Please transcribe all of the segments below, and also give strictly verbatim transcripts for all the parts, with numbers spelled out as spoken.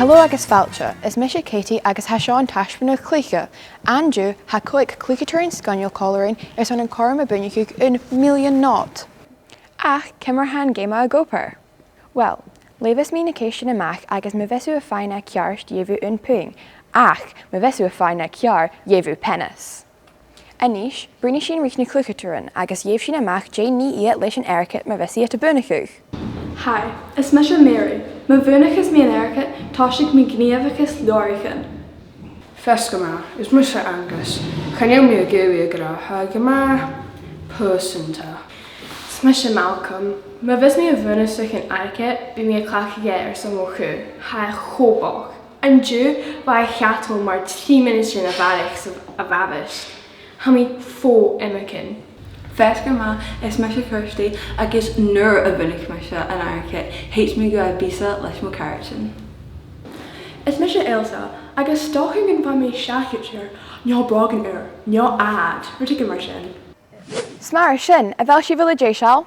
Halò agus fàilte, is mise Katie agus tha seo an taisbeanadh cluiche. An-diugh, tha còig cluicheadairean sgoinneil còmhla rinn airson an cothrom a bhuannachadh aon millean not. Ach ciamar a tha an geama ag obair? Uill, leughaidh mi na ceistean a-mach agus ma bhios tu a' faighinn e ceart, gheibh thu aon puing. Ach ma bhios tu a' faighinn e ceàrr, gheibh thu peanas. A-nis, bruidhnidh sinn ri na cluicheadairean agus gheibh sinn a-mach dè nì iad leis an airgead ma bhios iad a' buannachadh. Hi, is mise Mary. Ma bhuannaicheas mi an airgead, tòisichidh mi gnìomhachas leabhraichean. Feasgar math, is mise Angus. Chan eil mi ag iarraidh a ràdh, tha e gu math pearsanta. Is mise Malcolm. Ma bhios mi a' buannachadh an airgead, bidh mi a' cleachdadh e airson mo chù. Tha e cho bochd. An-diugh, bha e a' cadal mar trì mionaidean a bharrachd sa, a bhàbhaist. Tha mi fo iomagain. Feasgar math, is mise Kirsty, agus nuair a bhuannaich mise an airgead, thuit mi gu bìosa leis mo chàirdean. Is mise Ailsa, agus 's dòcha gum faigh mi seacaid ùr, no brògan ùr, no ad, rudeigin mar sin. 'S mar sin, a bheil sibh uile deiseil?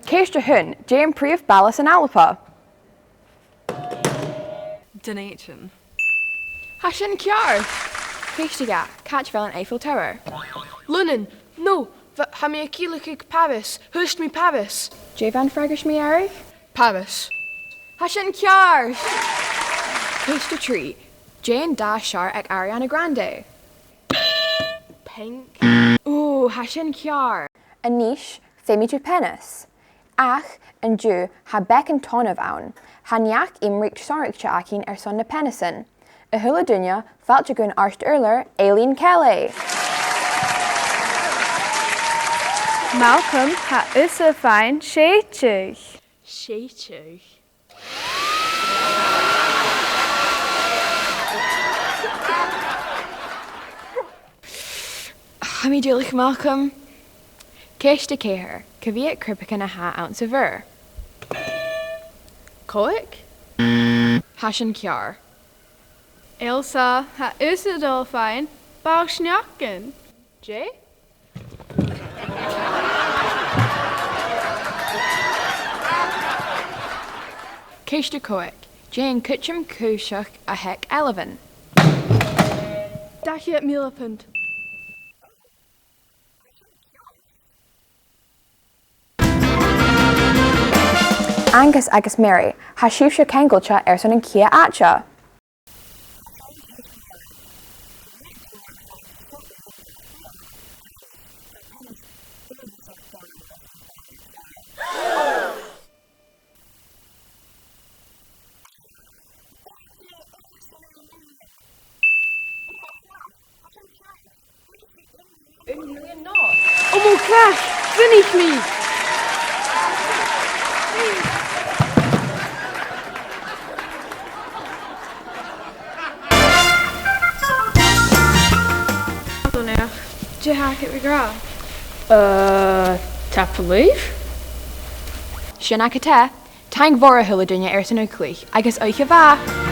Ceist a h-aon, dè am prìomh bhaile san Alba? Dùn Èideann. Tha sin ceàrr! Ceist a dhà, càit a bheil an Eiffel Tower? Lunnainn, no, bha, tha mi a' ciallachadh Paris, thuirt mi Paris. Dè bha an freagairt mu dheireadh? Paris. Tha sin ceàrr! Ceist a trì, dè an dath searbh aig Ariana Grande? Pink. Ò, tha sin ceàrr! A-nis, feumaidh tu peanas. Ach, an-diugh, tha beagan tòrr ann. Tha neach-iomraidh sònraichte againn airson na peanasan. A h-uile duine, fàilte gun àrd-ùrlar, Aileen Kelly! Malcolm, tha thusa a' faighinn sèideadh. Sèideadh. Tha mi duilich, Malcolm. Ceist a ceithir, cò mheud cripchean a tha anns a' mhuir? Còig? Tha sin ceàrr. Ailsa, tha thusa a' dol a dh'fhaighinn ball-sneachda. Dè? Ceist a còig, dè an cuideam cùiseach a th' aig ailbhean? Dà cheud mìle punt. Angus agus Mary, tha sibhse ceangailte airson an ciad àite. Aon millean not. O mo chreach! Bhuannaich mi! Dè tha agad ri ràdh? Uh, tapadh leibh. Sin agad e. Taing mhòr a h-uile duine airson a' chluich, agus oidhche mhath!